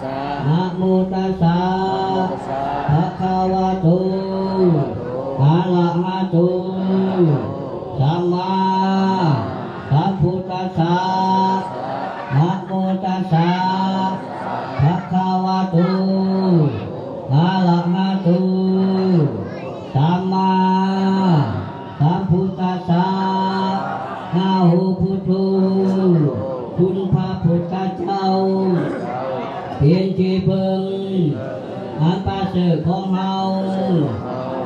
ສະ ນະໂມຕັດສະ ນະໂມຕັດສະ ພະຄະວະໂຕ ອະລະຫະໂຕ ສຳມາສຳພຸດທັດສະ ນະໂມຕັດສະ ພະຄະວະໂຕ ອະລະຫະໂຕ ສຳມາ ສຳພຸດທັດສະ ອາໂຫ ພຸດໂທ ຄຸນພະພຸດທະເຈົ້າ ເປັນທີ່ເພິ່ງອັນປະເສີດຂອງເຮົາ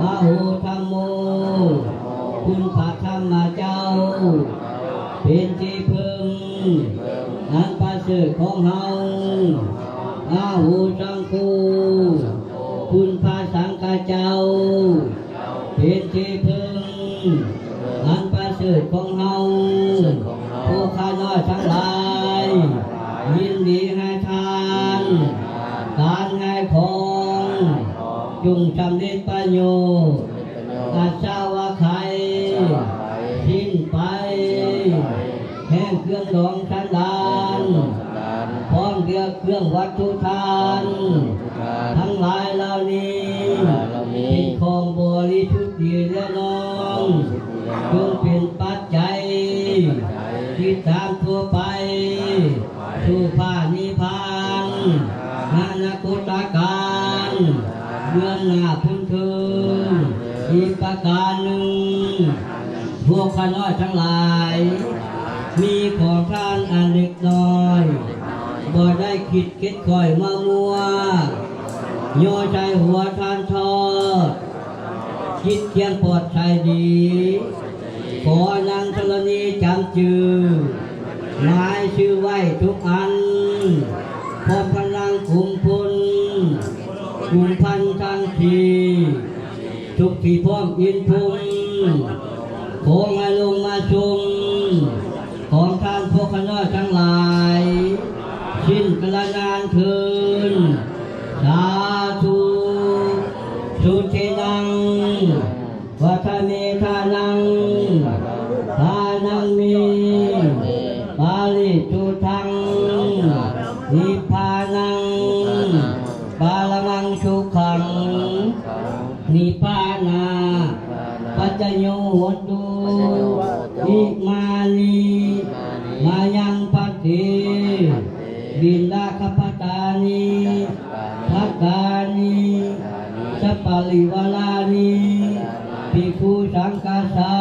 ອາໂຫ ທຳໂມ ຄຸນພະທຳມະເຈົ້າ ເປັນທີ່ເພິ່ງອັນປະເສີດຂອງເຮົາ ອາໂຫ ສັງໂຄ ຄຸນພະສັງຄະເຈົ້າ ເປັນທີ່ເພິ່ງອັນປະເສີດຂອງເຮົາ ພວກຂ້ານ້ອຍທັງຫຼາຍ ຍິນດີໃຫ້ທານ ການໃຫ້ຂອງ ຈົ່ງສຳເລັດປະໂຫຍດ ອາສະວະໄຂ ສິ້ນໄປ ແຫ່ງເຄື່ອງດອງສັນດານ ພ້ອມດ້ວຍເຄື່ອງວັດຖຸທານ ທັງຫຼາຍເຫຼົ່ານີ້ ເປັນຂອງບໍລິສຸດດີແລະນ້ອມ ຈົ່ງເປັນປັດໄຈ ຕິດຕາມທົ່ວໄປ ສູ່ພະນິບພານ ອະນາຄົດຕະການ ເບື້ອງໜ້າພຸ້ນເທີ້ນ ອີກປະການໜຶ່ງ ພວກຂ້ານ້ອຍທັງຫຼາຍ ມີຂອງທານອັນເລັກນ້ອຍ ບໍ່ໄດ້ຄິດເກັດຂ້ອຍມາມົວ ຍໍໃສ່ຫົວທ່ານທອດ ຈິດຈຽງປອດໃສດີ ຂໍນາງທໍລະນີຈຳຈື່ ໝາຍຊື່ໄວ້ທຸກອັນ ພ້ອມທັງນາງກຸມພົນ ກຸມພັນທັງສີ່ ທຸກທີ່ພ້ອມອິນພົມ ຂໍໃຫ້ລົງມາຊົມ ຂອງທ່ານພວກຂ້ານ້ອຍທັງຫຼາຍ ສິ້ນກາລະນານເທີນ ສາທຸ ສຸທິນັງ ວັດຖະເມທານັງ ທານັງເມ ປາລິສຸດທັງ ນິບພານັງ ປະລະມັງສຸຂັງ ນິບພານາ ປັດຈະໂຍໂຫຕຸ ອິມານິ ມາຍັງພັນເຕ ບິນດາຄະພັດຕານິ ພັດຕານິ ສັບປະລິວາລານິ ພິກຂຸສັງຄະສາ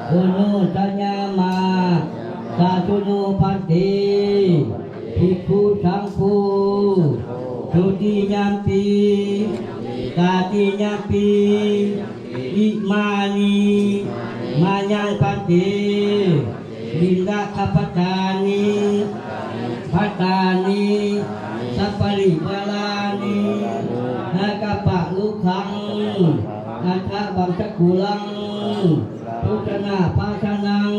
ໂອໂນຊະຍາມາ ສາທຸໂນພັນເຕ ພິກຂຸສັງໂຄ ໂຕຕິຍຳປີ ຕາຕິຍຳປີ ອິມານິ ມາຍັງພັນເຕ ບິນດາຄະພັດຕານິ ພັດຕານິ ສັບປະລິວາລານິ ນາຄະປະລຸຄັງ ອັດຖະວັງສະກຸລັງ ໂພຊະນາພາຊະນັງ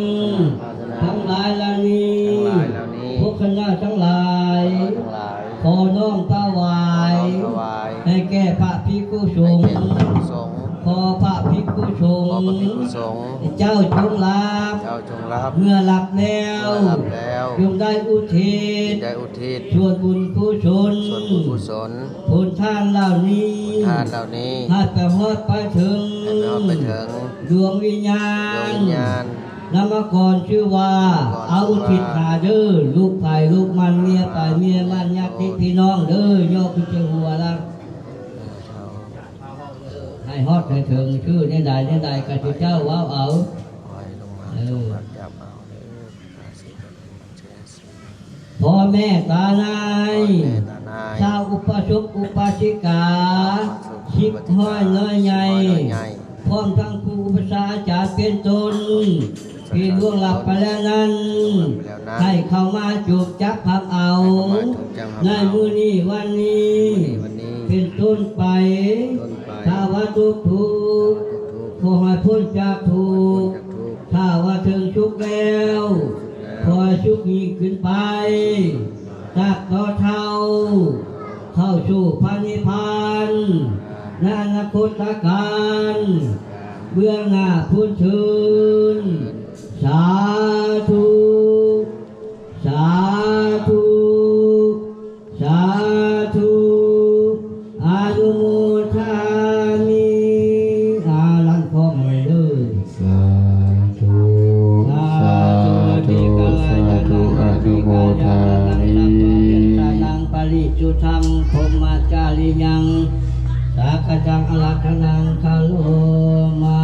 ທັງຫຼາຍເຫຼົ່ານີ້ ພວກຂ້ານ້ອຍທັງຫຼາຍ ຂໍນ້ອມຖວາຍ ໃຫ້ແກ່ພະພິກຂຸສົງ ຂໍພະພິກຂຸສົງ ເຈົ້າຈົ່ງຮັບ ເມື່ອຮັບແລ້ວ ຈົ່ງໄດ້ອຸທິດ ສ່ວນບຸນກຸສົນ ຜົນທານເຫຼົ່ານີ້ ໃຫ້ໄປຮອດໄປເຖິງ ດວງວິນຍານ ນາມະກອນຊື່ວ່າ ເອົາ ອຸທິດຫາເດີ ລູກໃຜລູກມັນ ເມຍໃຜເມຍມັນ ຍາດຕິພີ່ນ້ອງເດີ ຍໍຂຶ້ນໃສ່ຫົວລະ ໃຫ້ຮອດໃຫ້ເຖິງ ຊື່ແນວໃດແນວໃດ ຂ້າພະເຈົ້າເວົ້າເອົາ ເອີ ພໍ່ແມ່ຕານາຍ ຊາວອຸປະສົກອຸປາສິກາ ສິບຮ້ອຍນ້ອຍໃຫຍ່ ພ້ອມທັງຄູອຸປັດຊາອາຈານເປັນຕົ້ນ ທີ່ລ່ວງລັບໄປແລ້ວນັ້ນ ໃຫ້ເຂົ້າມາຈູບຈັບຮັບເອົາ ໃນມື້ນີ້ວັນນີ້ ເປັນຕົ້ນໄປ ຖ້າວ່າຕົກທຸກ ຂໍໃຫ້ພົ້ນຈາກທຸກ ຖ້າວ່າເຖິງສຸກແລ້ວ ຂໍໃຫ້ສຸກຍິ່ງຂຶ້ນໄປ ຕາບຕໍ່ເທົ່າ ເຂົ້າສູ່ພະນິບພານ ໃນອະນາຄົດຕະການ ເບື້ອງໜ້າພຸ້ນເທີ້ນ ສາທຸ ສາທຸ ສາ ທຸ ອະນຸໂມທາມິ ອາ ລັນຄອມເລີຍ ສາທຸ ສາທຸ ສາທຸ ອະນຸໂມທາມິ ສານັງປະລິສຸດທັງ ພົມມະຈາຣິຍັງ ສາກະຈັງອະລັກຂະນັງຄາໂລມະ